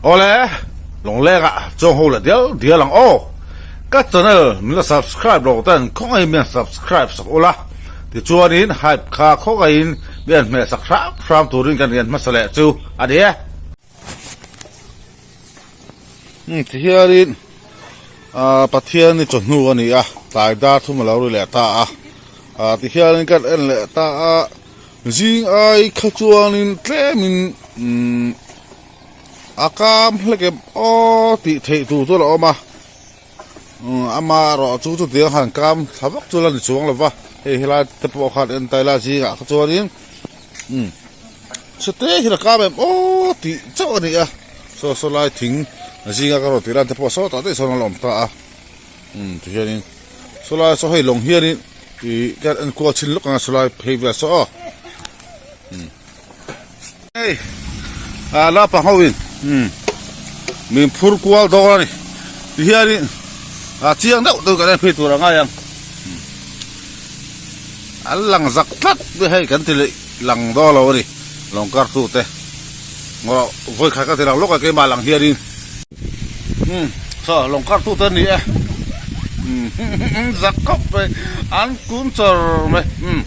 Awle, Lawngleng ah chuang ho leh dial dial ang aw. Ka channel min la subscribe lo ten khawngaihin min han subscribe sak ula, tichuanin hype kha khawngaihin min han hmeh sak hram hram turin kan rian hmasa leh chu a ni e. Umm tihianin ah Pathian hi chawhnu a ni a, tlai dar thum a lo ri leh ta a, ah tihianin kan en leh ta a, zing ai kha chuanin tlemin umm a kam hlek em aw tih theih tur chu a lo awm a, umm ama erawh chu chutiang han kam thla vak chu la ni chuang lo va, hei helai te pawh khan en ta ila zingah kha chuanin umm. Chute hian a kam em aw tih chauh a ni a, saw saw lai thing zinga ka rawn tih lan te pawh sawtah daih sawn a la awm ta a, umm ti hianin saw lai saw hei lawng hianin ih ka en kual chhin lawk ang a saw lai phei vel saw aw umm hei ah naupang ho in umm min phur kual dawn a ni ti hianin ah chiang deuh deuh kan en phei tur a ngai ang an lang zak tlat mai hei kan ti leh. Lang daw lo a ni lawng kar tu te ngaw vawi khat ka ti lang lawk a keimah lang hianin umm saw lawng kar tu te an ni e umm zak khawp mai an kun chawr mai umm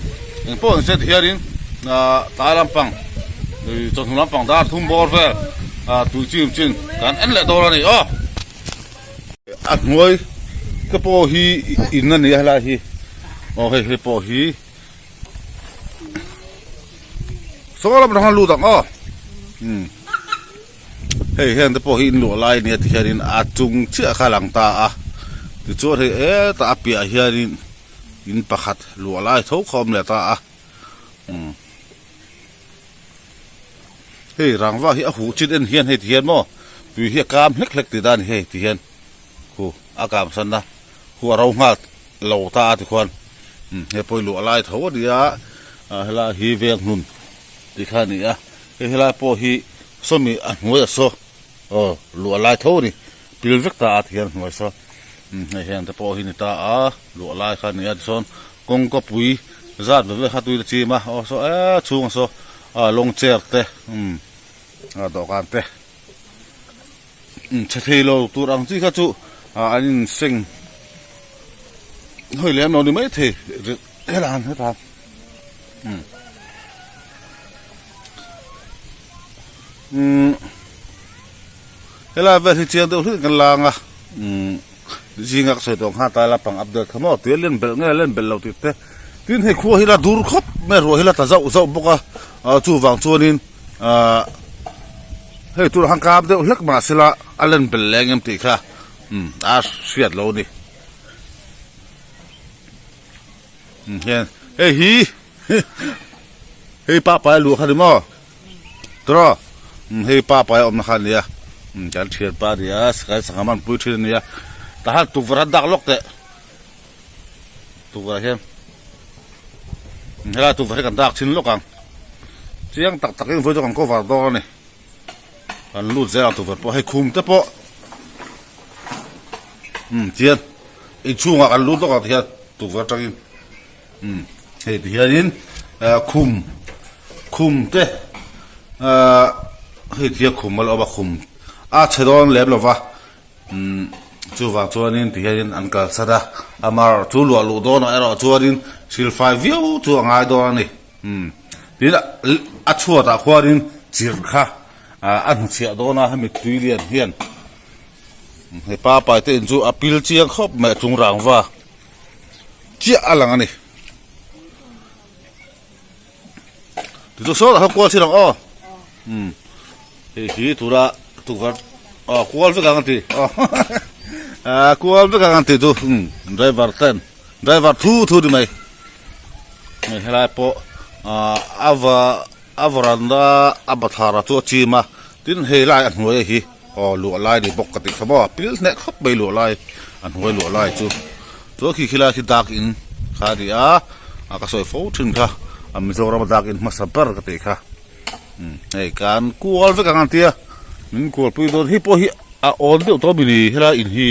eng pawh an hriat hianin ah tlai lampang ih chawhnu lampang dar thum bawr vel ah tui chim chin kan en leh dawn a ni aw. A hnuai te pawh hi in a ni a helai hi aw hei hei pawh hi. Saw lam atang lut ang aw umm hei heng te pawh hi in luah lai ania ti hianin a chung chiah kha a lang ta a tichuan hei hetah a piah hianin in pakhat luah lai tho kha a awm leh ta a umm hei rangva hi a huh chin en hian hei ti hian maw tui hi a kam hlek hlek tih dan a ni hei ti hian khu a kam san a khu a ro nghal lo ta a tikhuan he pawh hi luah lai tho a ni a ah helai hi veng hnun tih kha a ni a hei helai pawh hi sawmi a hnuai a saw aw luah lai tho a ni pil vek ta a tihian a hnuai saw hei heng te pawh hi ni ta a luah lai kha a ni a tichuan kawngka pui zat ve ve kha tui la chim a aw saw eee chhung a saw ah lawng chair te umm ah dawhkan te. Chhe thei lo tur ang chi kha chu an in seng hawi lem lo ni mai thei helan heta umm helai vel hi chiang deuh hluin kan lang a umm zinga ka sawi tawh ang khan tlai lampang update kha maw tui a len belh nge a len belh lo tih te tin hei khua hi la dur khawp mai ruah hi la tla zauh zauh bawk a chuvang chuanin. Ahh hei tur han kap deuh hlek mah sela a len belh leh ang em tih kha umm a hriat lo a ni umm hian hei hi hei pa pai luh kha ni maw tawh umm hei pa pai awmna kha a ni a umm kan thianpa a ni a kan sangha man pui thin a ni a tah hian tukverh a dak lawk teh Tukverh hian helai tukverh hi kan dak thin lawk ang chiang tak tak in vawi chu kan cover dawn a ni kan lut zel ang tukverh pawh hei khum te pawh umm tihian inchhungah kan lut lawk ang tihian tukverh atangin umm hei tihianin eh khum khum te ahh hei tihian khum a la awm a khum a chhe dawn lem lo va. Umm chuvang chuanin ti hianin an kalsan a, amah chu luah luh dawnah erawh chuanin silfai viau chu a ngai dawn a ni. Umm tin a chhuatah khuanin chirh kha a hnuchhiah dawn a, hemi tui lian hian he pa paite in chu a pil chiang khawp mai a chung rangva chiah a lang a ni. Tichu saw lah kual chin ang aw umm hei hi tura tukverh aw kual vek ang a ti aw ah kual vek ang a ti chu umm driver ten driver thu thu ni mai hei helai pawh ah a va a varanda a bathlar ah chu a chim a tin hei lai a hnuai hi aw luah lai ni bawk ka tih kha maw a pil hneh khawp mai luah lai a hnuai luah lai chu chuan khi khilai khi dak in kha a ni a a ka sawi fo thin kha a Mizoram a dak in hmasa ber ka tih kha umm hei kan kual vek ang an tia min kual pui dawn hei pawh hi a awn deuh tawh a mi ni helai in hi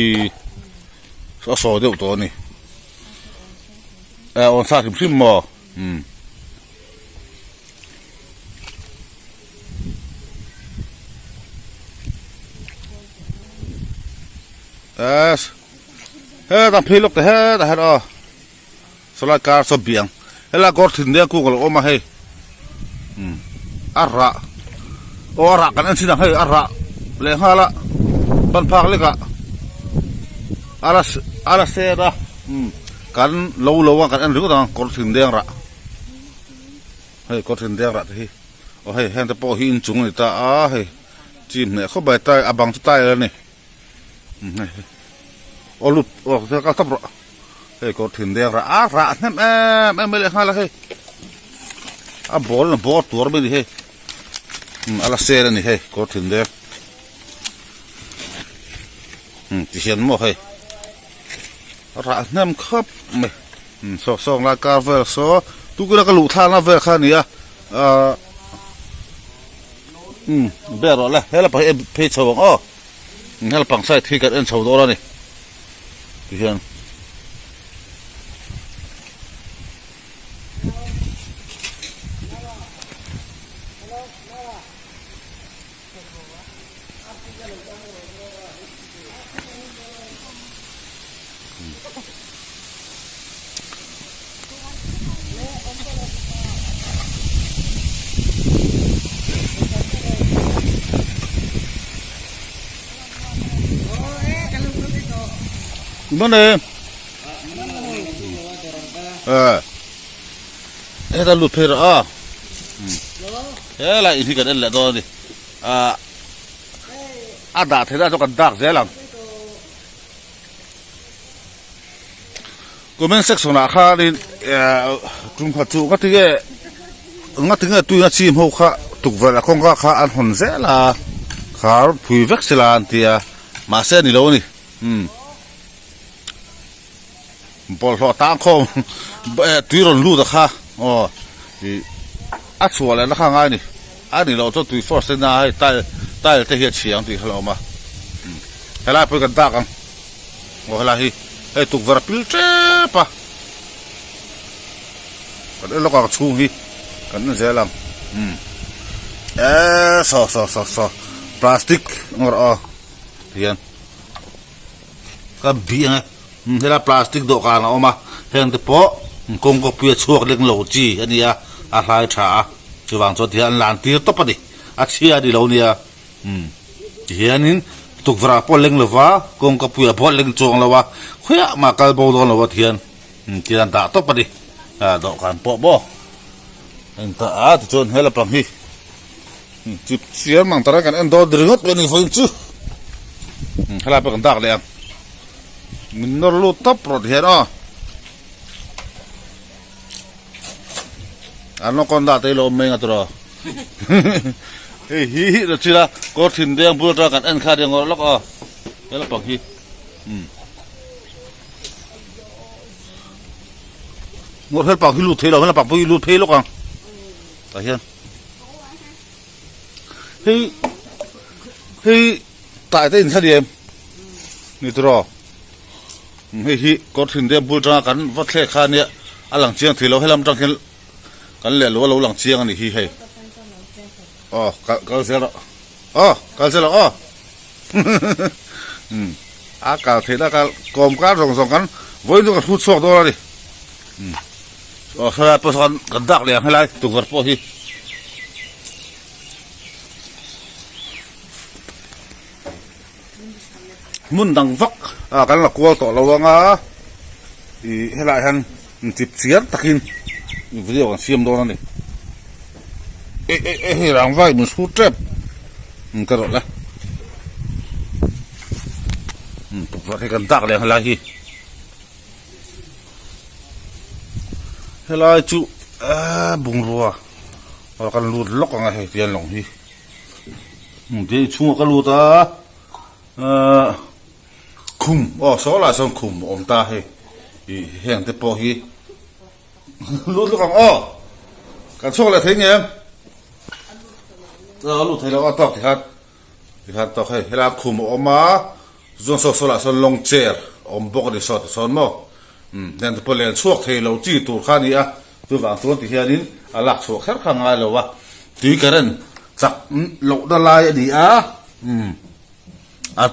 a sawi deuh tawh a ni a awn sa hrim hrim maw umm. Yes. Hetah phei lawk teh hetah hian aw. Sawlai kar saw biang. Helai kawr thin deng kung a lo awm a hei. Umm a rah aw a rah kan en thin ang hei a rah leh nghal a ban phak lek ah a la a la sen a umm kan lo lo a kan en ringawt ang kawr thin deng rah hei kawr thin deng rah te hi aw hei heng te pawh hi inchung a ni ta a hei chi hmeh khawp mai tile a bang chu tile a ni. Aw lut aw ka tawp rawh hei kawr thin deng rah a rah hnem em em mai leh nghal a hei a ball a bawr tuar mai a ni hei a la sel a ni hei kawr thin deng ti hian maw hei a rah hnem khawp mai sawk sawk lai kar vel saw tukuna ka luh thlakna vel kha a ni a ahh ber rawh le helai pahnih hi phei chho ang aw. Helpang side hi kan en chho dawn a ni tihian Mane eh heta lut phei rawh a helai in hi kan en leh dawn a ni ah a dah theih na chu kan dak zel ang. Comment section ah khanin tum khat chu nga tinge nga tinge tuina chim ho kha tukverh a kawngka kha an hawn zel a khar phui vek sela an ti a mahse a ni lo a ni umm bawlhhlawh tang khawm tui rawn lut a kha aw ih a chhuah leh na kha ngai a ni a ni loh chuan tui force te na hei tile tile te hi a chhia ang tih kha a lo awm a helai pawh hi kan dak ang. Aw helai hi hei tukverh a pil tep a kan en lawk ang chhung hi kan en zel ang umm eee saw saw saw saw plastic ang rawh aw tihian ka bih ang e umm helai plastic dawhkan a awm a heng te pawh kawngka pui a chhuak lek lo chi a ni a a hlai tha a chuvang chuan tihian an lan tir tawp a ni a chhia a ni lo nia. Umm tihianin tukverh ah pawh leng lova kawngka puiah pawh leng chuang lo a khawiah mah kal bo dawn lo a tihian tihian dah tawp a ni ah dawhkan pawh maw en ta a tichuan he lampang hi chip chiam ang tara kan en dawn ringawt mai a ni vawiin chu helai pawh kan dak leh ang min nawr lut tawp rawh tihian aw anaconda te hi lo awm mai ang a tiraw. Hei hi hi la chila kawr thin deng bul atanga kan en kha nia ngawrh lawk a he lampang hi umm ngawrh helpang hi lut thei lo helpang pawh hi lut phei lawk ang tah hian hei hei tai te in kha ni em ni tiraw hei hi kawr thin deng bul atanga kan va thlek kha nia a lang chiang thei lo helam atang hian. Kan leh lo a lo lang chiang a nih hi hei. Aw kal kal zel rawh. Aw kal zel rawh aw. Um a kal theih na kal kawm kar zawng zawng kan vawiin chu ka hrut chhuak dawn a ni. Um aw helai pawh sawn kan dak leh ang helai tukverh pawh hi. Hmun dang vak ah kan la kual tawh lo ang a ih helaiah hian chip chiar takin video kan siam dawn a ni eh eh eh hei rangva in min hrut tep ka rawh le tukverh hi kan dak leh ang helai hi helai chu ah bungrua aw kan lut lawk ang a hei tian lawng hi. Tih chhungah ka lut a ahh khum aw saw lah sawn khum a awm ta hei ih heng te pawh hi lut lawk ang aw kan chhuak leh thei ngem a lut thei lo a tawk tikhan tikhan tawk hei helai khum a awm a chuan saw saw lah sawn long chair a awm bawk a ni saw ti sawn maw umm heng te pawh len chhuak thei lo chi tur kha a ni a. Chuvang chuan ti hianin a lak chhuah kher kha ngai lo a, tui current chak lohna lai a ni a, umm a.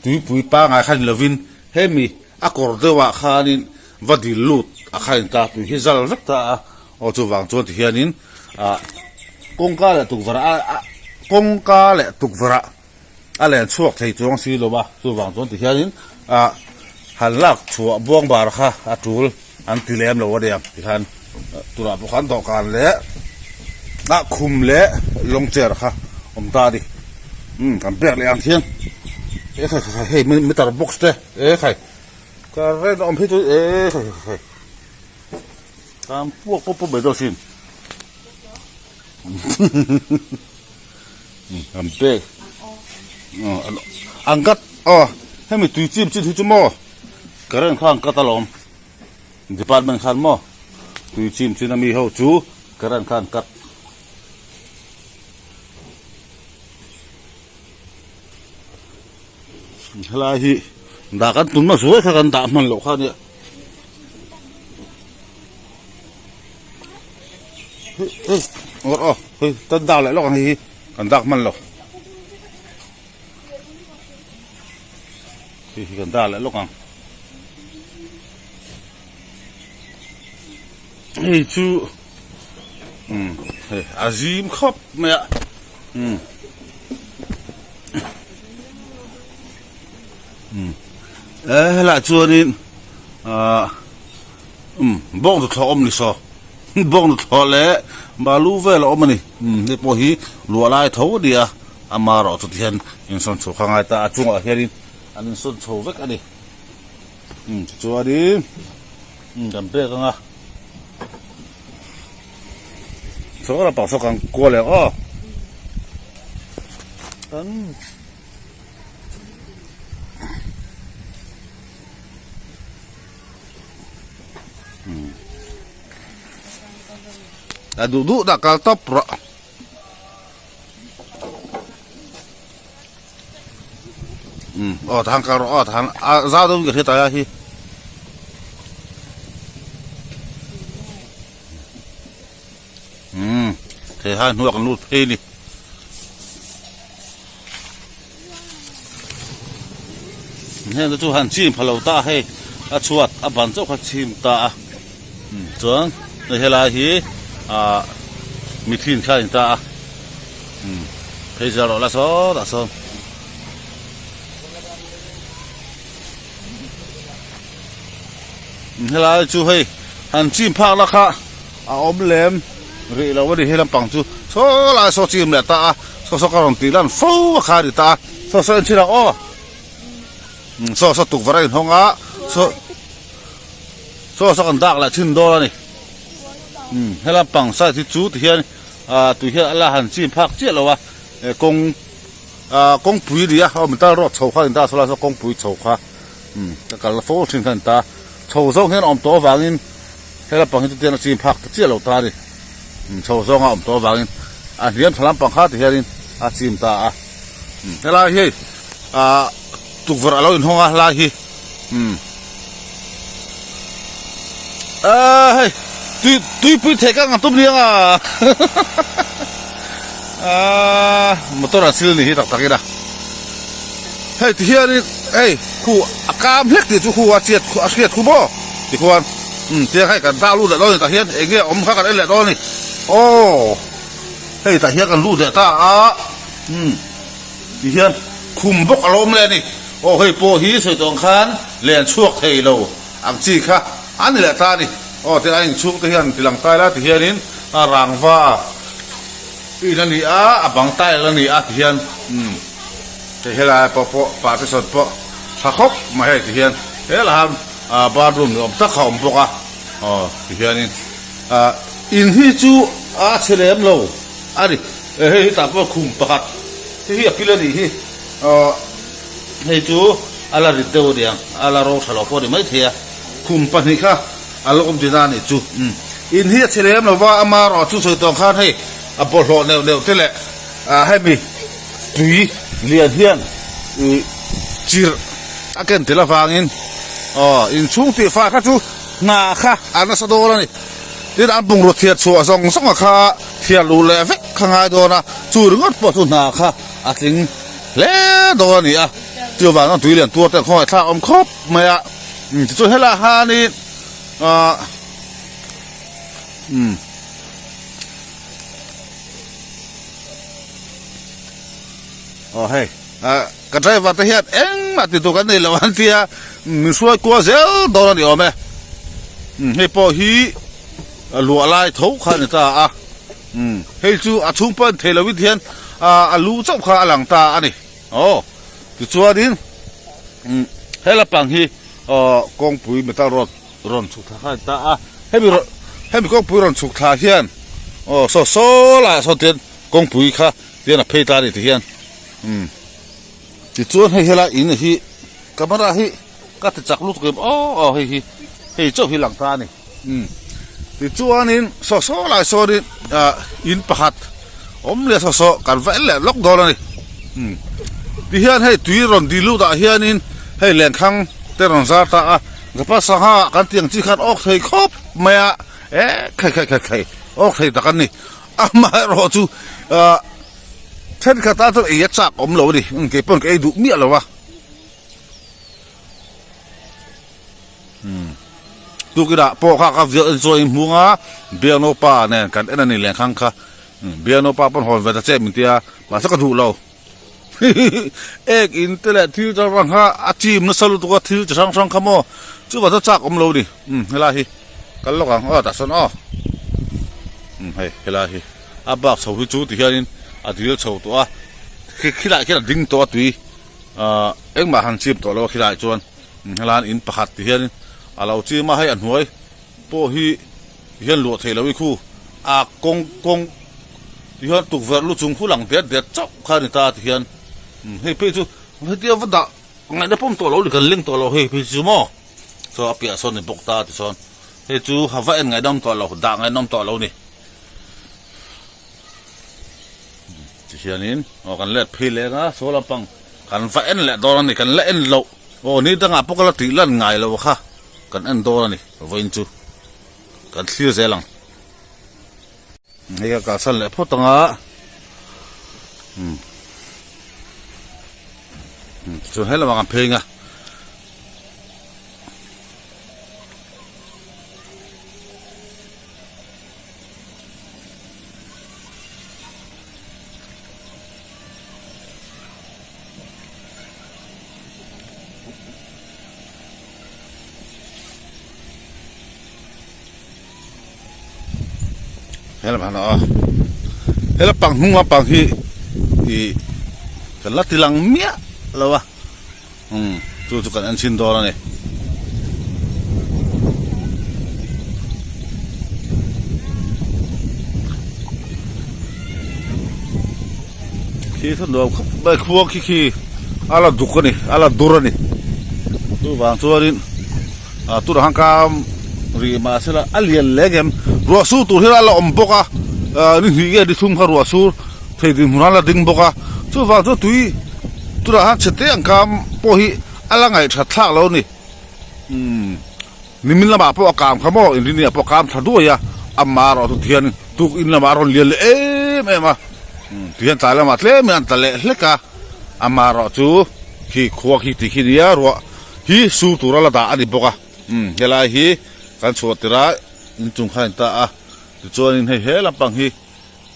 tuipui pangai kha ni lovin hemi a kawr deuhah khanin va dil lut a kha in ta tui hi zal vek ta a aw chuvang chuan tihianin ah kawngka leh tukverh ah ah kawngka leh tukverh ah a len chhuak thei chuang si lo a chuvang chuan tihianin ah han lak chhuah buang bar kha a tul an ti lem lo a nia tikhan tunah pawh khan dawhkan leh ah khum leh lawng chair kha awm ta a ni umm kan pek leh ang thian e khai khai hei meter box te e khai current a awm phei chu e khai khai khai kan puak pawp pawp mai dawn asin An pek an cut aw hemi tui chim chin hi chu maw current kha an cut alawm department khan maw tui chim chin ami ho chu current kha an cut. Helai hi dah kan tumna zuai kha kan dah hman loh kha ania. Hei awr aw hei kan dak leh lawk ang hei hi kan dak hman lo hei hi kan dak leh lawk ang hei chu umm hei a zim khawp mai a umm umm e helaiah chuanin ahh. Umm bawng tuthlawh awm ni saw bawng tuthlawh leh balu vel a awm a ni umm hei pawh hi luah lai tho a ni a amaherawh chu tihian insawn chho kha a ngai ta a chungah hianin an insawn chho vek a ni umm tichuanin umm kan pek ang a saw lampang saw kan kual leh ang aw kan. A duh duh dah kal tawp rawh. Um aw tahan kal rawh aw tahan a zau deuhin ka hria ta hi. Um thei hai hnuah kan lut phei ni. Heng te chu han chim pha lo ta a hei a chhuat a ban chauh kha chim ta a chuan hei helai hi ah mithin kha a ni ta a phei zel rawh la sawtah sawn. Helai chu hei han chim phak la kha a awm lem rih lo a ni he lampang chu saw lai saw chim leh ta a saw saw ka rawn tih lan fo a kha a ni ta a saw saw en chhin ang aw saw saw tukverh a inhawng a saw saw saw kan dak leh chhin dawn a ni he lampang side hi chu ti hian ah tui hian a la han chim phak chiah lo a kawng ah kawngpui a ni a aw metal road chho kha a ni ta saw lai saw kawngpui chho kha. Umm ka kal fo thin kha a ni ta. Chho zawng hian a awm tawh avangin he lampang hi chutiang a chim phak ta chiah lo ta a ni. Umm chho zawng a awm tawh avangin a hniam tha lampang kha ti hianin a chim ta a. Umm helai hi ah tukverh a lo inhawng a helai hi umm ah hei tui tuipui theh kang an tum niang a ah motor an sil ni hi tak tak ila. Hei ti hianin hei khu a kam hlek tih chu khu a chiat a hriat khu maw tikhuan umm tiang hei kan dah lut leh dawn a ni tah hian eng nge awm kha kan en leh dawn a ni aw hei tah hian kan lut leh ta a umm ti hian khum bawk a lo awm leh a ni aw hei pawh hi sawi tawh ang khan len chhuak thei lo ang chi kha a ni leh ta a ni aw tin a inchhung te hian ti lang tai la ti hianin a rangva in a ni a a bang tile a ni a ti hian umm. Hei helai pawh pawh partition pawh tha khawp mai hei ti hian helah hian ah bathroom ni awm tak a awm bawk a aw ti hianin ah in hi chu a chhe lem lo a ni hei hi tah pawh khum pakhat hei hi a kil a nih hi aw hei chu a la rit deuh a niang a la ro tha lo pawh a ni maithei a khum pahnih kha a la awm tihna a nih chu umm in hi a chhe lem lo va amaherawh chu sawi tawng khan hei a bawlhhlawh neuh neuh te leh ah hemi. Tui lian hian ih chirh a ken tel avangin aw inchhung tih fai kha chu hna kha a nasa dawn a ni. Tin an bungraw thiat chhuah zawng zawng a kha thiat luh leh vek kha ngai dawn a, chu ringawt pawh chu hna kha a tling hle dawn a ni a. Chuvang chuan tui lian tuar te khawngaih thlak awm khawp mai a. Tichuan helaiah hianin ah umm. Aw hei ah ka driver te hian engmah ti tur kan nei lo an tia min hruai kual zel dawn a ni awm e. Hei pawh hi luah lai tho kha a ni ta a. Hei chu a chhung pawh a ni thei lo in hian a lu chauh kha a lang ta a ni. Aw tichuanin he lampang hi kawngpui metal road rawn chhuk thla kha a ni ta a. Hemi hemi kawngpui rawn chhuk thla hian aw saw saw laiah sawn tian kawngpui kha tian a phei ta a ni ti hian umm tichuan hei helai in hi camera hi ka ti chak lutuk em aw aw hei hi hei chauh hi lang ta a ni umm tichuanin saw saw lai sawnin ah in pakhat awm leh saw saw kan va en leh lawk dawn a ni umm tihian hei tui rawn dil lut ah hianin hei lenkhang te rawn zar ta a Zapa sangha kan tih ang chi khan awk thei khawp mai a e khai khai khai khai awk thei tak an ni amaherawh chu ah thenkhat ah chuan ei a chak awm lo a ni kei pawn ka ei duh miah lo a umm tukinah pawh kha ka vial en chuan in hmung a biangnopa nen kan en a ni lenkhang kha biangnopa pawn hawn ve ta che min tia mahse ka duh lo. Ek in te leh thil chi hrang kha a chim nasa lutuk a thil chi hrang hrang kha maw chuvang chuan chak awm lo a ni umm helai hi kal lawk ang aw tah sawn aw umm hei helai hi a bak chho hi chu ti hianin a dil chho tawh a khi khilaiah khian a ding tawh a tui ahh engmah han chim tawh lo a khilaiah chuan helaiah in pakhat ti hianin a lo chim a hei a hnuai pawh hi ti hian luah theih loh i khu a kawng kawng ti hian tukverh lu chung khu lang det det chauh kha a ni ta ti hian umm hei phei chu hetia va dah ngaihna pawm tawh lo ni kan leng tawh lo hei phei chu maw saw a piah sawn a ni bawk ta tichuan hei chu ha va en ngaihnawm tawh lo dah ngaihnawm tawh lo ni ti hianin aw kan let phei leng a saw lampang kan va en leh dawn a ni kan la en loh aw ni dangah pawh ka la tih lan ngai lo kha kan en dawn a ni vawiin chu. Kan thlir zel ang. Hei ka kalsan leh phawt ang a. Umm. Chuan he lamah kan phei ang a. Helam han a hela pang hnung lampang hi ih kan la ti lang miah lo a umm chu chu kan en chhin dawn a ni. Khi thu nuam khawp mai khuang khi khi a la duk a ni a la dur a ni chuvang chuanin ah tunah khan kam rih mahsela a lian leh ngem ruah sur tur hian a la awm bawk a ah ni hnih nge ni thum kha ruah sur thei dinhmun a la ding bawk a chuvang chuan tui tunah khan chhe te ang kam pawh hi a la ngaihthat thlak lo a ni umm. Nimin lamah pawh a kang kha maw Inrini ah pawh a kang thla duai a, amah erawh chu tihian tuk in lamah a rawn lian leh em em a, tihian tlai lamah tlem in an tla leh hlek a, amah erawh chu khi khua khi ti khi nia ruah hi sur tura la dah a ni bawk a, helai hi kan chhuah tirh a inchung kha a in ta a, tichuanin hei he lampang hi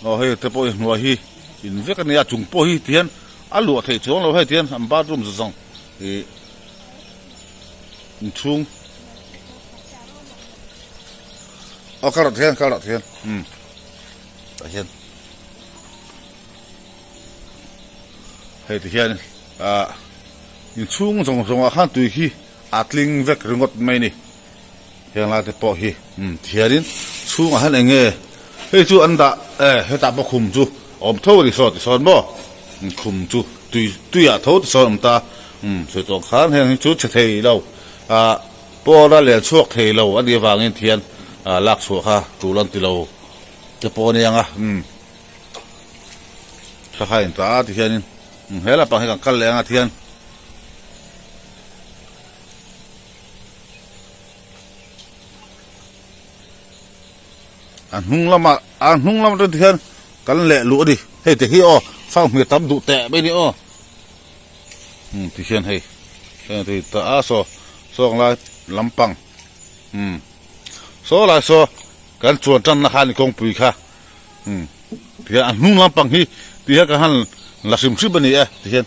aw hei te pawh hi hnuai hi in vek a nia chung pawh hi tihian a luah theih chuang lo hei tihian an bathroom zawng ih. Inchhung aw kal rawh thian kal rawh thian umm tah hian hei ti hian ah inchhung zawng zawng ah khan tui hi a tling vek ringawt mai a ni heng lai te pawh hi umm ti hianin chhungah hian eng nge hei chu an dah e hetah pawh khum chu a awm tho a ni saw ti sawn maw khum chu tui tuiah tho ti sawn a awm ta. Umm sawi tawh khan heng hi chu chhe thei lo ah pawn a len chhuak thei lo a nih avangin thian ah lak chhuah kha tul an ti lo te pawh a nia nga umm thla kha in ta a ti hianin umm he lampang hi kan kal leh anga thian. A hnung lamah a hnung lam atang hian kan leh luh a ni hei te hi aw fanghmir tam duh teh mai a ni aw. Umm tihian hei heng te hi ta a saw sawng lai lampang umm saw lai saw kan chuan tanna kha a ni kawngpui kha umm tihian a hnung lampang hi tihian kan han la hrim hrim a ni e tihian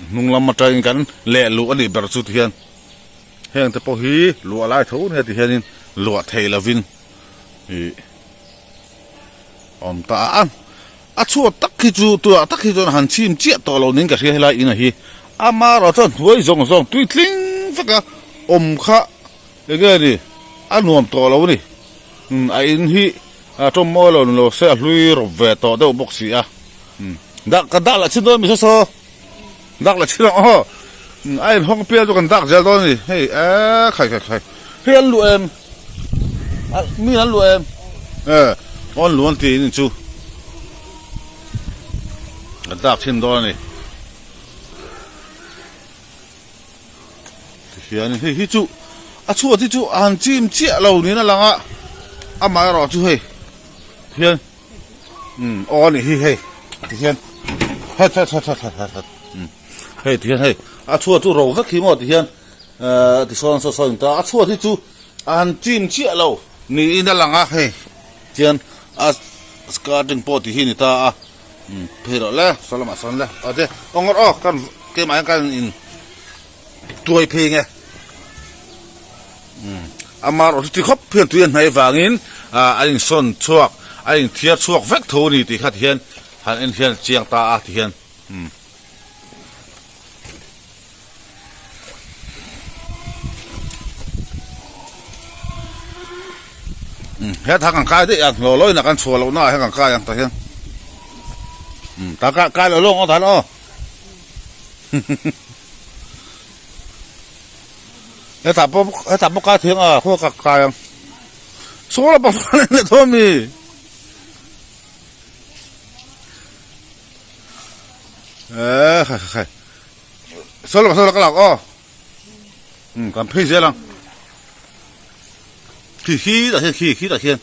hnung lam atangin kan leh luh a nih ber chu tihian heng te pawh hi luah lai tho nia tihianin luah thei lovin ih awm ta a. A chhuat tak hi chu tunah tak hi chuan han chhim chiah tawh lo niin ka hria helai inah hi amarawh chuan hnuai zawng zawng tui tling vek a awm kha eng nge ni a nuam tawh lo a ni umm a in hi a tawm mawi lo ni lo se a hlui rawp ve tawh deuh bawk si a umm dak ka dak lah chin dawn mi saw saw dak lah chin ang aw a inhawng pial chu kan dak zel dawn a ni hei eee khai khai khai hei an luh em. Mi an luah em? E, awn luan ti in chu a dak thin dawn a ni. Tihian hei hi chu a chhuat hi chu a han chim chiah lo niin a lang a, amaherawh chu hei hian umm aw a nih hi hei tihian het het het het het het umm hei tihian hei a chhuat chu ro vek hi maw tihian ehh tisawn saw saw in ta a chhuat hi chu A han chim chiah lo niin a lang a, hei chuan a skirting pawh tih hi a ni ta a, umm phei rawh le saw lamah sawn le aw te aw ngawt aw kan keimah hian kan in tuai phei nge umm ama erawh chu ti khawp hian tui a hnaih vangin ah a insawn chhuak a inthiar chhuak vek tho a ni tih kha ti hian han en hian a chiang ta a ti hian umm. Hetah kan kai daih ang hlawh lawina kan chhuah lohna ah hian kan kai ang tah hian ta kai kai loh lawng aw dan aw hetah pawh hetah pawh kai thei ang a khaw ka kai ang saw la pawh saw leh tho ami. Eee khai khai khai saw lamah saw la ka lak aw umm kan phei zel ang khi khi tah hian khi khi tah hian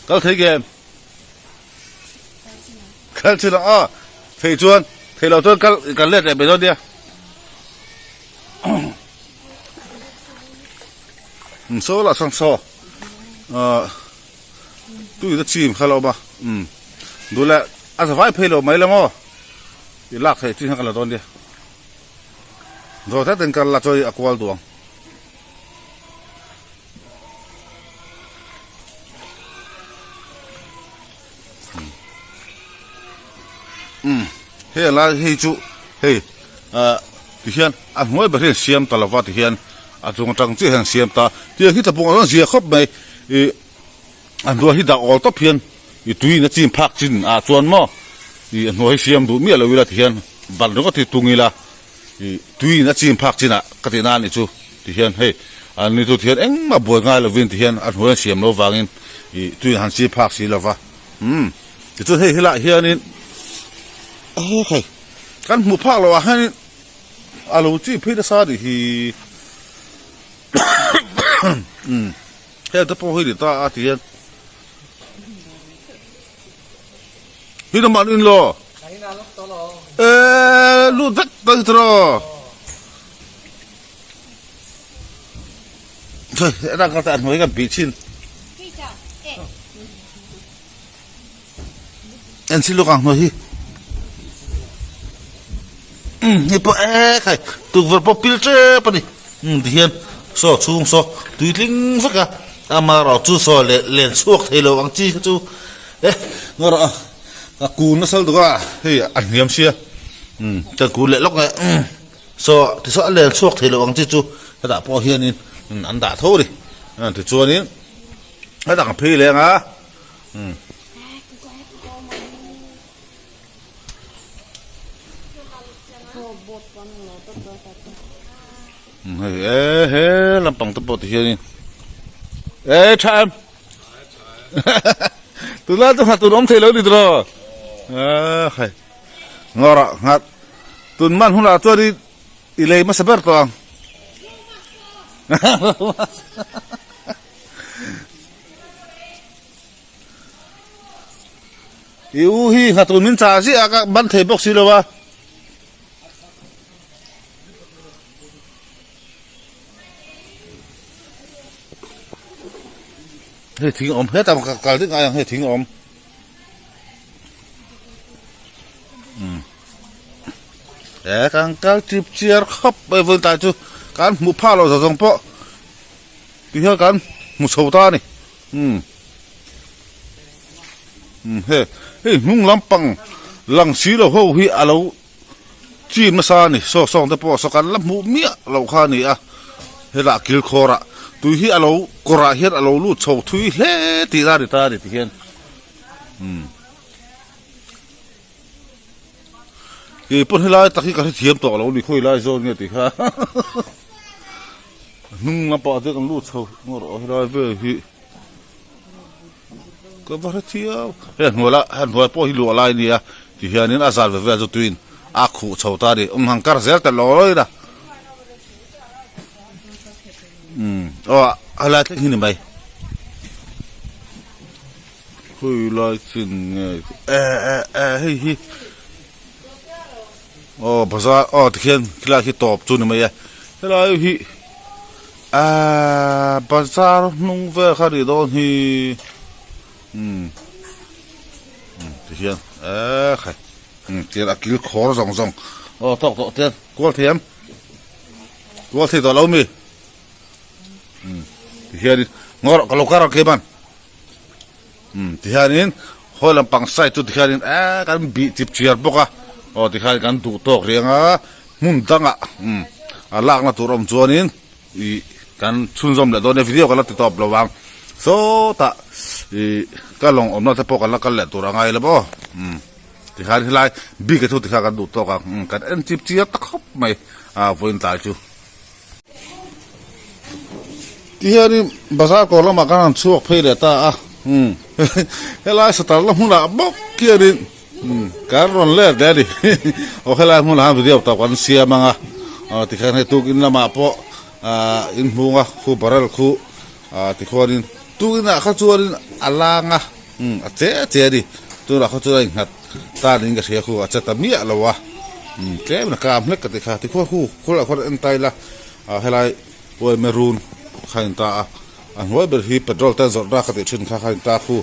kal thei ke em kal chin ang aw thei chuan thei loh chuan kal kan let leh mai dawn nia umm saw lah sawn saw ah tui na chim kha la awm a umm duh leh a za vai phei lo mai la maw i lak theih chin kha ka la dawn nia zawi tlat in kal la chawi a kual duh ang umm hei lai hei chu hei ah tihian a hnuai ber hi an siam ta lova tihian a chung atang chiah hian an siam ta tiang hi tlapung a rawn zia khawp mai ih A hnuai hi dah awl tawp hian i tui in a chim phak chin ah chuan maw i a hnuai hi siam duh miah lo ila ti hian ban ringawt hi tung ila i tui in a chim phak chin ah ka tih nan ni chu ti hian hei an ni chu ti hian engmah buai ngai lovin ti hian a hnuai an siam lo vangin i tui in han chim phak si lova umm tichuan hei helaiah hianin hei kan hmuh phak loh ah hianin a lo chim phei nasa a nih hi umm. Heng te pawh hi ni ta a ti hian hi na man in lo e lut vek ta hi tro thôi đang có tại hnuai kan bih chin en si luk ang hnuai hi umm hei pawh e khai tukverh pawh pil tep a ni umm tihian saw chhung saw tui tling vek a amaherawh chu saw leh len chhuak thei lo ang chi kha chu e ngarawh a ka kun nasa lutuk a hei a hniam sia umm ka kun leh lawk nge umm saw tisaw a len chhuak thei lo ang chi chu hetah pawh hianin an dah tho a ni tichuanin hetah ka phei leng a. Umm. Hei e he lampang te pawh ti hianin e tha em tunlai chu nghat tun awm thei lo ni tiraw a hei ngawrah nghat tun man hunah chuan i i lei hmasa ber tawh ang I u hi nghatun min chah ziah a ka ban thei bawk si lo a. Hei thing awm hetah ka kal ding ai ang hei thing awm. Umm e kan kal chip chiar khawp mai vawiin tlai chu kan hmuh phak loh zawng zawng pawh ti hian kan hmu chho ta a ni umm umm hei hei hnung lampang lang si lo ho hi a lo chin hmasa a ni saw sawng te pawh saw kan la hmuh miah loh kha a ni a hetah kilkhawr ah tui hi a lo kawr ah hian a lo lut chho thui hle tih na a ni ta a ni ti hian umm. Kei pawh helai tak hi ka hrethiam tawh lo ni khawi lai zawn nge tih kha hnung lampah te kan lut chho ngawr awh helai vel hi ka va hrethiam hei hnuai lah hei hnuai pawh hi luah lai a nia ti hianin a zal ve vel chu tuiin a khuh chho ta a ni awm han kar zel ta lawi la umm aw helai thleng hi ni mai. Khawi lai chin nge e e e hei hi aw bazar aw tikhian khilai khi tawp chu ni mai e helai hi ahh bazar hnung vel kha nih dawn hi umm umm tikhian eee khai umm tian a kil khawr zawng zawng aw tawk tawh tian kual thiam kual thei tawh lo mi umm tikhianin ngawr ka lo kar ang khi man. Umm tihianin hawi lampang side chu tikhianin eee kan bih chip chiar bawk a aw tikhian kan duh tawk reng a hmun dangah umm a lakna tur awm chuanin ih kan chhunzawm leh dawn nia video kan la ti tawp lo vang sawtah ih ka lawng awmna te pawh kan la kal leh tur a ngai lo maw umm tikhian helai bike te chu tikhian kan duh tawk ang umm kan en chip chiar ta khawp mai a vawiin tlai chu. Tihianin bazar kawr lamah khan an chhuak phei leh ta a umm helai satar la hmunah bawk khianin umm kan rawn let leh a ni aw helai hmunah hian video tawp kan siam ang a aw tikhian hei tukin lamah pawh ah inhmung a khu barrel khu ah tikhuanin tukinah kha chuanin a lang a umm a che che a ni tunah kha chuan a innghat ta niin ka hria khu a che ta miah lo a umm tlem in a kam hlek ka ti kha tikhuan khu khawlaiah khuan en ta ila ah helai uai maroon kha in ta a a hnuai ber hi petrol te an zawrh na ka tih thin kha kha in ta khu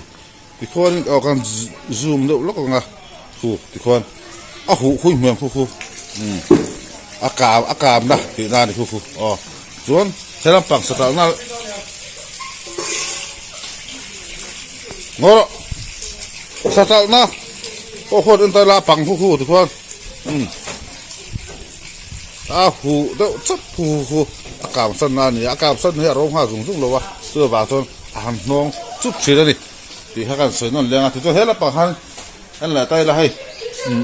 tikhuanin aw kan zoom deuh lawk ang a khu tikhuan a huh khui hmel khu khu umm a kam a kam na tih na a ni khu khu aw chuan he lampang satalhna ngaw rawh satalhna pawh khuan en ta ila a pang khu khu tikhuan umm. A huh deuh chawp hu hu a kang san a ni a, a kang san hi a ro nghal zung zung lo a, chu avang chuan a han hnawng chup thin a ni tih kha kan sawi nawn leng a, tichuan he lampang khan en leh ta ila hei umm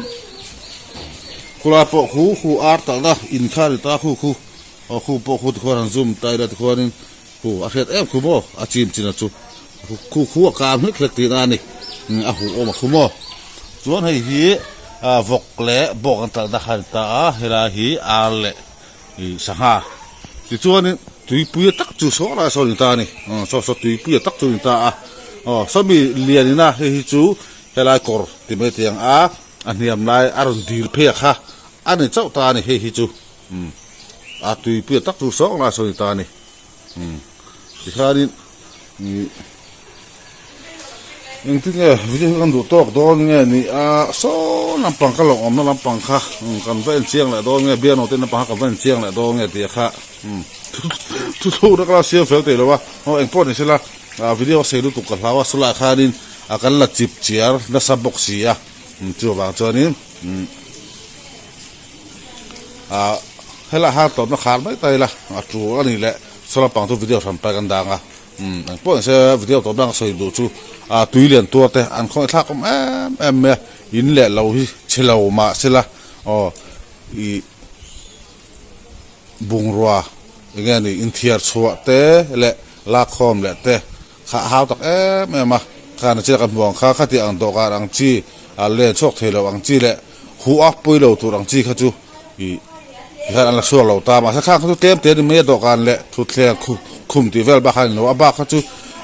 khulai pawh khu khu ar talhna in kha a ni ta khu khu aw khu pawh khu tikhuan han zoom ta ila tikhuanin khu a hriat em khu maw a chim chin a chu khu khu a kang hlek hlek tihna a ni a huh awm a khu maw chuan hei hi vawk leh bawk an talhna kha a ni ta a helai hi ar leh ih sangha tichuanin tuipui a tak chu saw lai saw a ni ta a ni saw saw tuipui a tak chu a ni ta a aw sawmi lian ina hei hi chu helai kawr ti mai thei ang a a hniam lai a rawn dil phei a kha a ni chauh ta a ni hei hi chu a tuipui a tak chu saw lai saw a ni ta a ni. Umm tikhianin ih engtin nge video hi kan duh tawk dawn nge ni a saw lampang ka lo awmna lampang kha umm kan va en chiang leh dawn nge biano te lampang kha kan va en chiang leh dawn nge tih kha umm thuthlukna ka la siam fel thei lo a aw engpawh ni sela ah video a sei lutuk ka hlau a sawlaiah khanin a kan la chip chiar nasa bawk si a umm chuvang chuanin umm. Ah helai har tawpna khar mai ta ila a tul a ni leh saw lampang chu video hran pai kan dang a umm engpawh ni se video tawpna ka sawi duh chu ah tui lian tuar te an khawngaih thlak awm em em mai a in leh lo hi chhe lo mah sela aw ih bungrua eng nge ni inthiar chhuah te leh lakkhawm leh te kha a hau tak em em a khan a chiah kan hmu ang kha khatiang ang dawhkan ang chi ah len chhuak thei lo ang chi leh. Huh a pawi lo tur ang chi kha chu ih tikhan an la chhuak lo ta mahse khang kha chu tlem te a ni mai a dawhkan leh thutthleng khum tih vel bak kha a ni lo a bak kha chu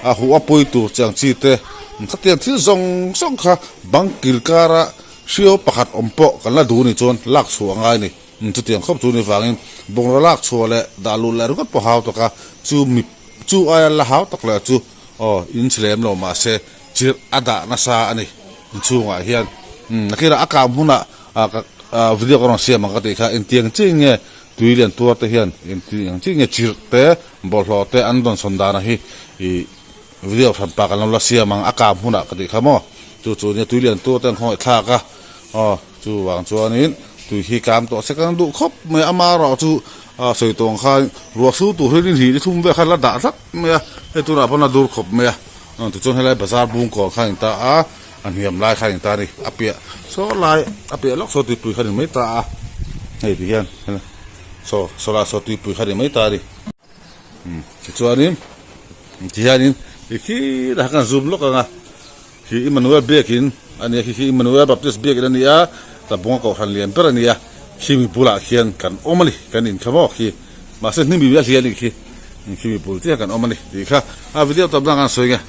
a huh a pawi tur chi ang chi te Khatiang thil zawng zawng kha bang kil kara hriau pakhat awm pawh kan la duh ni chuan lak chhuah a ngai a ni. Chutiang khawp chu ni vangin bungraw lak chhuah leh dah luh leh ringawt pawh hau tak a, chu mi chu aia la hau tak leh chu aw inchhe lem lo mahse chirh a dah nasa a ni inchhungah hian. Nakinah a kang hmunah ka video ka rawn siam ang ka tih kha engtiang chiah nge tui lian tuar te hian engtiang chiah nge chirh te bawlhhlawh te an rawn sawn dan a hi ih Video hran pa kan lo la siam ang a kang hmunah ka tih kha maw chu chu nia tui lian tur te an khawngaih thlak a aw chu vang chuanin tui hi kang tawh se kan duh khawp mai a amaherawh chu a sawi tawh ang khan ruah su tur hi ni hnih ni thum vel khan la dah tlat mai a hei tunah pawn a dur khawp mai a tichuan helai bazar bung kawn khan in ta a a hniam lai khan in ta a ni a piah saw lai a piah lawk saw tuipui khan in mai ta a hei ti hian saw saw lai saw tuipui khan in mai ta a ni. Tichuanin tihianin khi khirah khan zoom lawk ang a, khi Immanuel biakin a nia khi khi Immanuel Baptist biakin a ni a, Tlabunga kohhran lian ber a ni a, khimi bulah khian kan awm a ni, kan inkham awk khi, mahse hnimim a hliah a nih khi, khimi bul chiah kan awm a ni tih kha a video tam dang an sawi nge.